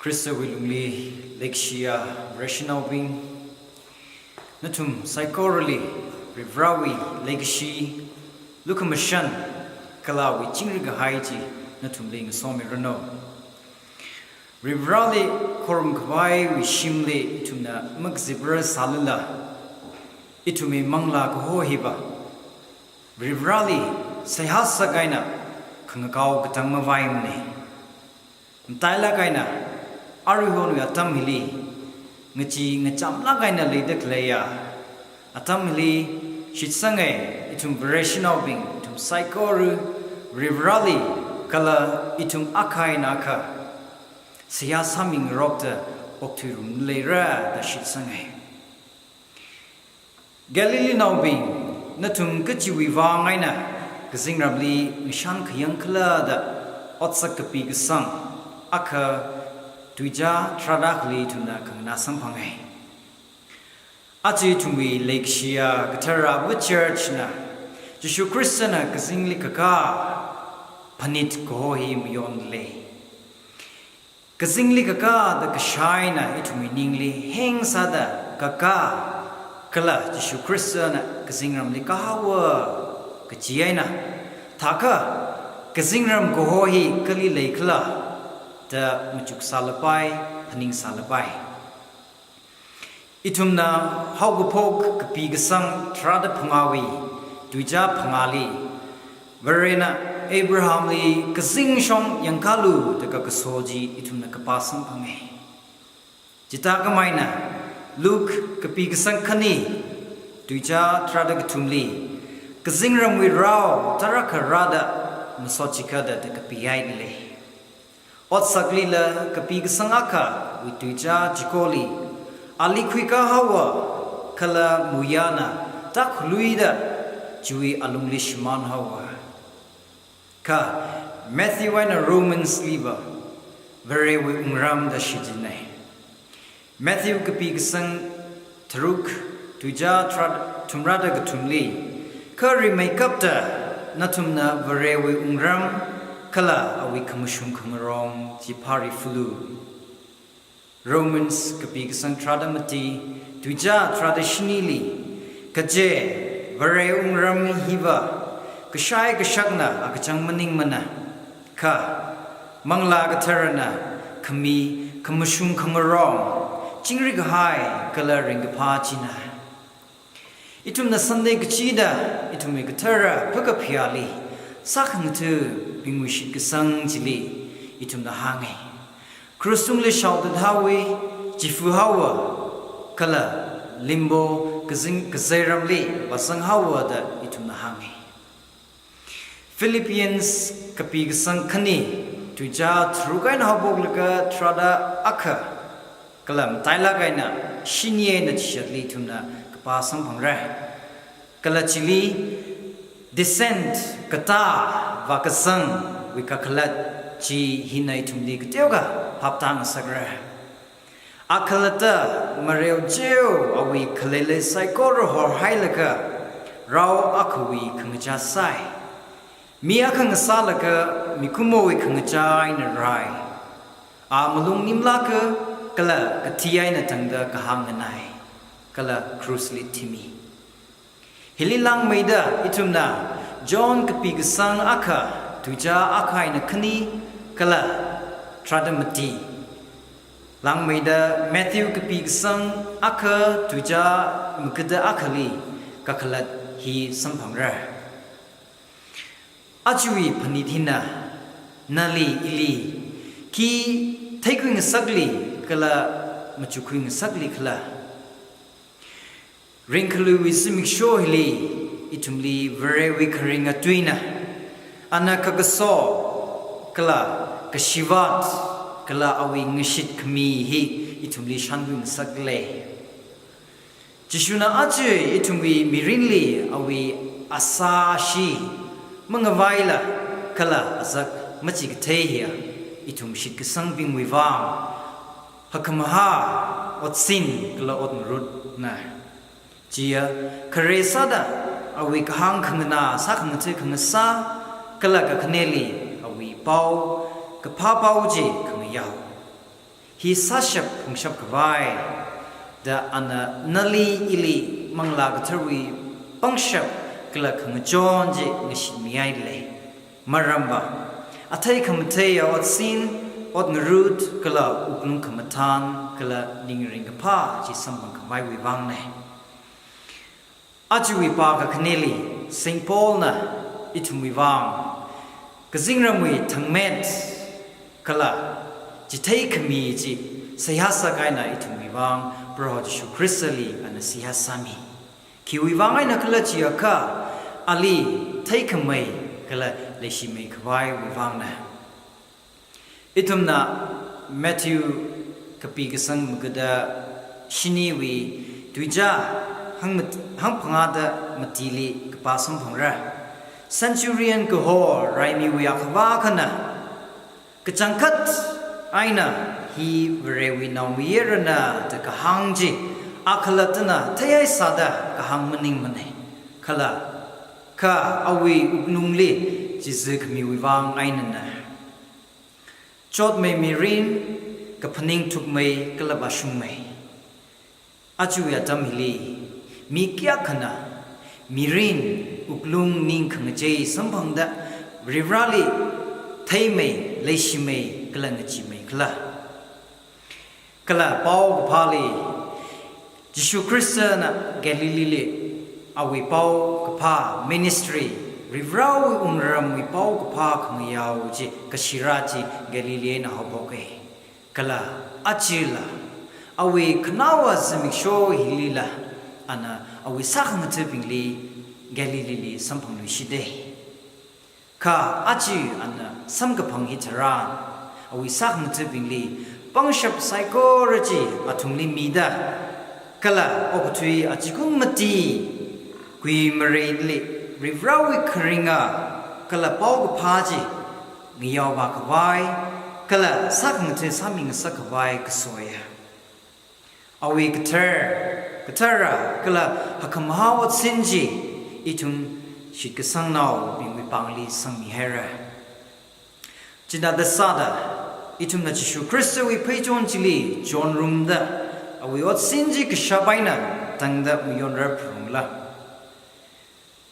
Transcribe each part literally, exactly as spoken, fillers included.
Khristawui lungli leikashiya Vareshinaobing, nathum saikorali Varivarāwui leikashi, lukhamashan kala awui chingri kahai chi nathumli ngasomiranu. Varivarāli khorumkhavaiwui shimli ithumna makazipra sālala, ithumwui manglā kaho hiva Varivarāli seihā sākahaina khangakao katang mavaimana. Matailāk eina, aruihonwui atam hili, ngachee ngachamlāk eina leida khaleiya atam hili shitsanga. Ithum Vareshinaobing, ithum saikora Varivarāli kala ithum akha eina akha seihā sāmingarokta okthuirumleira da shitsanga. Galileenaobing, nathum kachiwui vang eina kazingramli ngashan khayang khala da Otsak kapi kasang akha tuizā tharāda akhali ithumna khanganā samphanga. Aja ithumwui leikashiya kathara Avā Church na, Jishu Khristana kazingli kakā phanit kaho hi mayonlei. Kazingli kakā da kashā eina ithumwui ningli heng sāda kakā kala Jishu Khristana kazingramli kahaowa kachi eina, thākha kazingram kaho hi kali leikhala da machuk sālapai, phaning sālapai. Ithumna Haokaphok kapi kasang tharāda phangāwui tuizā phangāli, Varena Abrahamli kazingshong yangkālu da kakaso chi ithumna kapā samphanga. Chithākhameina, Luke kapi kasang khani, tuizā tharāda kathumli, kazingramwui rao tarākha rāda masot chikhada da kapihailei. Otsaklila kapi kasang akhawui tuizā chikoli, ali khuikā haowa kala muiyana tākhaluida chiwui alungli shimān haowa. Kha Matthew eina Romans liva Varewui wungram da shichinai. Matthew kapi kasang tharuk, tuizā tharā, thumrāda kathumli, kha rimeikapta nathumna Varewui wungram kala awui khamashung khangarong chi phārifulu. Romans kapi kasang tharāda mati, tuizā tharāda shinili, kaje Varewui wungram hiva kashai kashakna akachang maningmana, kha Manglā Katharana khami khamashung khangarong, chingri kahai kala ringkaphā china. Ithumna Sunday kachida ithumwui kathara phakaphayāli sākhangathabingwui shitkasang chili ithumna hānga. Krush tungli shaothat haowa, chifa haowa, kala limbo kazing kazeiramli vāzang haowa da ithumna hānga. Philippians kapi kasang khani, tuizā tharuk eina haophoklaga tharāda akha, kala matailāk eina shini eina chishatli ithumna kapā samphangra. Kala chili descent, katā, vākazangwui kakhalat chi hina ithumli kateokha phaptāngasakra. Akhalatta mareo cheo awui khaleilei saikora horhailaga rao akhawui khangachā sāi. Mi akha ngasālaga mikumowui khangachā eina rai. A malung nimlāka kala kathi eina tangda kahāng nganai, kala krushli thimi. Hili langmeida ithumna John kapi kasang akha, tuizā akha eina khani kala tharāda mati. Langmeida Matthew kapi kasang akha, tuizā makhada akhali kakhalat hi samphangra. Ajawui phanit hina nali ili khi theikhui ngasakli kala machukkhui ngasakli khala? Ringkhaluiwui zimiksho hili ithumli Varewui kharinga tuina, ana kakaso kala kashivat kala awui ngashit khami hi ithumli shānkhui ngasaklei. Jishuna aja ithumwui mirinli awui asā ashee mangavaila kala azak machikathei hiya ithum shitkasangbingwui vang hakkhamahā otsin kala otngarutna. Chiya khare sāda awui kahāng khanganā sākhangatha khangasā kala kakhaneli awui pao, kaphā pao chi khangayao. hi sāshap phungshap khavai da ana nali ili Manglā Katharawui pangshap kala khangachon chi ngashitmihai lei. Maramva, athei khamatheiya otsin, ot ngarut kala wuklung khamathān kala ning ringkaphā chi samphang khavaiwui vāngna. Ajawui pā kakhaneli Saint Paulna ithumwui vāng kazingramwui thangmet kala chitheikhami chi seihā sākahaina ithumwui vāng Proho Jishu Khristali ana seihā sāmi. Khiwui vāng eina khala jiakha, ali theikhamei kala leishimei khavaiwui vāngna. Ithumna Matthew kapi kasang magada shiniwui tuizā hangmat-, hangphangāda matili kapā samphangra. Centurion kahor raimiwui akhavā akhana kachangkhat eina hi Varewui naomayarana da kahāng chi akhalattana theihai sāda kahāng maningmana. Kala kha awui wuklungli chizi khamiwui vāng einana. Chotmei mirin, kaphaning thukmei kala vāshungmei. Ajawui atam hili mi kayākhana mirin, wuklung, ning khangachei samphangda Varivarali theimei, leishimei kala ngacheemei khala. Kala paokaphāli Jishu Khristana Galileeli awui paokaphā ministry, Varivarawui wungramwui paokaphā khangayao chi kashira chi Galilee eina haophoka. Kala achila awui khanaowa zimiksho hilila ana awui sākhangathabingli Galileeli samphangluishita. Kha aja ana samkaphang hitharan, awui sākhangathabingli pangshap saikora chi athumli mida, kala okathui achikun mati kuimareili Varivarawui kharinga kala paokaphā chi ngayaovā khavai, kala sākhangatha sāmingasak khavai kasoya. Awui kathar, kathara kala hakhamahā otsin chi ithum shitkasangnaobingwui pāngli sangmihaira. Chithāda sāda, ithumna Jishu Khristawui pheichon chili chonrumda, awui otsin chi kashap eina tangda mayonrar phalungla.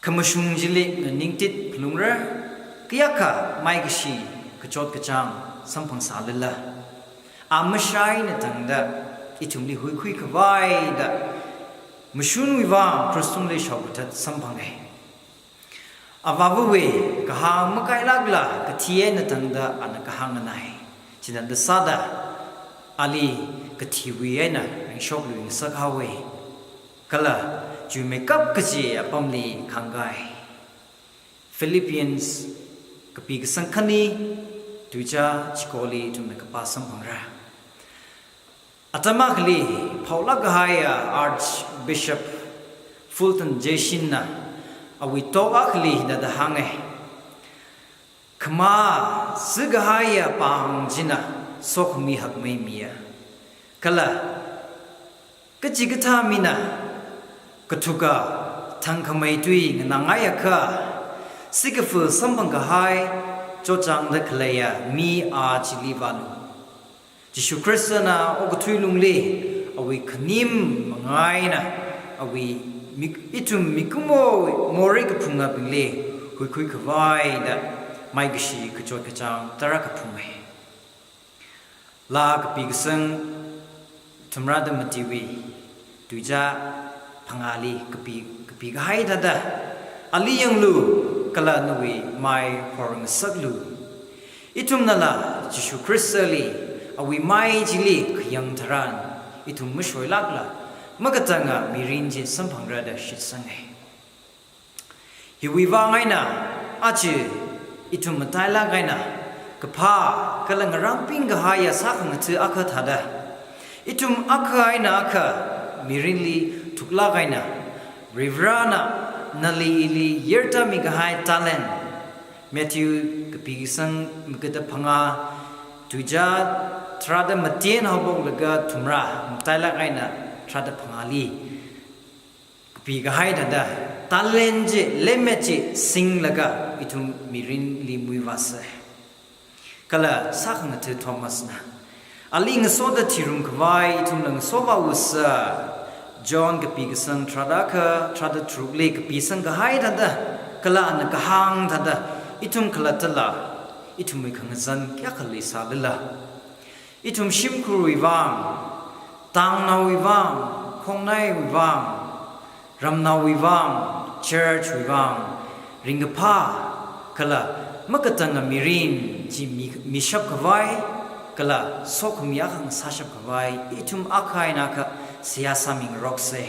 Khamashung chili nganingtit phalungra, kayākha maikashi kachot kachāng samphangsālala, a mashai eina tangda ithumli huikhui khavai da mashunwui vāng krush tungli shaokathat samphanga. Avāvawui kahāng makailākla kathi eina tangda ana kahāng nganāi. Chithāda sāda ali kathiwui eina ringshokluingasak haowa. Kala chuimeikap kaji apamli khangai. Philippians kapi kasang khani, tuizā chikoli ithumna kapā samphangra. Atam akhali phaolāk kahaiya Archbishop Fulton J. Sheen na awui talk akhali hithāda hānga. Khamā zikahaiya pāng china sokhami hakmei miya. Kala kachikathā mina kathuka thangkhamei tui nganāngaiakha, sikafu samphang kahai chotchāngda khaleiya mi a chili vālu. Jishu Khristana okathui lungli awui khanim manga eina awui mik-, ithum mikumo morei kaphungabingli huikhui khavai da maikashi kachot kachāng tarākha phunga. Laa kapi kasang thumrāda matiwui tuizā phangāli kapi, kapi kahai thāda, ali yanglu kala nawui mai horngasaklu. Ithumnala Jishu Khristali awui mai chili khayang tharan, ithum mashoilākla makatanga mirin chi samphangra da shitsanga. Hiwui vāng eina, aja ithum matailāk eina kaphā kala ngarānping kahaiya sākhangatha akha thāda, ithum akha eina akha mirinli thuklāk eina, Varivarana nali ili yertami kahai talent, Matthew kapi kasang magada phangā, tuizā tharāda mati eina haophoklaga thumrā, matailāk eina tharāda phangāli kapi kahai thāda, talent chi, lemmet chi singlaga ithum mirinli muivāsa. Kala sākhangatha Thomas na, Ali ngasoda thirum khavai ithumna ngasopa usa, John kapi kasang tharāda akha, tharāda tharukli kapi sangkahai thāda, kala ana kahāng thāda, ithum khalattala, ithumwui khangazan kayākha leisālala, ithum shimkhurwui vang, tangnaowui vang, khongnaiwui vang, ramnaowui vang, church wui vang, ringkaphā, kala makatanga mirin chi mi, mishap khavai, kala sokhami akha ngasāshap khavai, ithum akha eina akha seihā sāmingaroksa.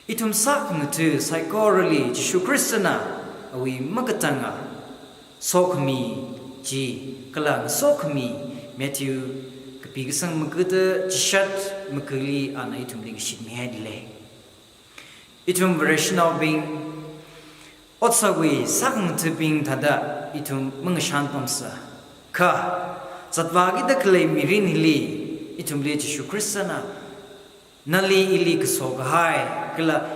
Ithum sākhangatha saikorali Jishu Khristana awui makatanga sokhami chi, kala ngasokhami Matthew kapi kasang magada chishat magāli ana ithumli ngashitmihaidalei. Ithum Vareshinaobing, otsakwui sākhangathabing thāda ithum mangashanpamsa. Kha, zatvākida khalei mirin hili, ithumli Jishu Khristana, nali ili kaso kahai, kala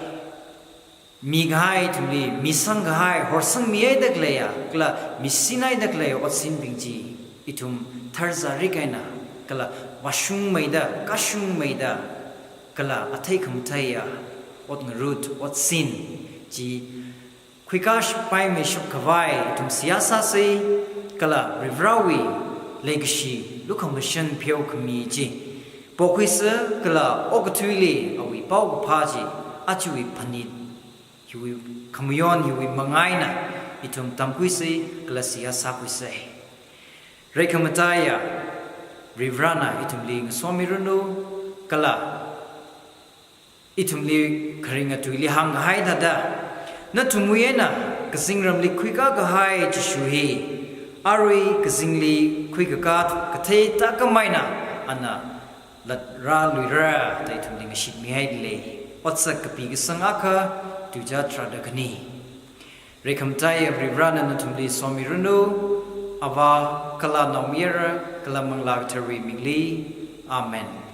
mikahai ithumli, misang kahai, horsangmihaida khaleiya, kala misinhaida khalei otsinbing chi, ithum tharzārik eina, kala vāshungmeida, kāshungmeida, kala athei khamatheiya, ot ngarut, otsin chi, khuikāshapaimeishap khavai ithum seihā sāsa, kala Varivarāwui leikashi lukhamashan pheokhami chi pokhuisa, kala okathuili awui paokaphā chi, ajawui phanit, hiwui khamayon, hiwui manga eina ithum tamkhuisa, kala seihā sākhuisa. Reikhamataiya Varivarāna ithumli ngasomiranu, kala ithumli kharinga tuili hāngkahai thāda, nathumwui eina kazingramli khuikā kahai Jishu hi, arui kazingli khuikakā kathei tākam eina ana latrāluira da ithumli ngashitmihaidalei. Otsak kapi kasang akha, tuizā tharāda khani. Reikhamataiya Varivarāna nathumli somiranu, Avā, kala Naomayara, kala Manglā Katharawui mingli. Amen.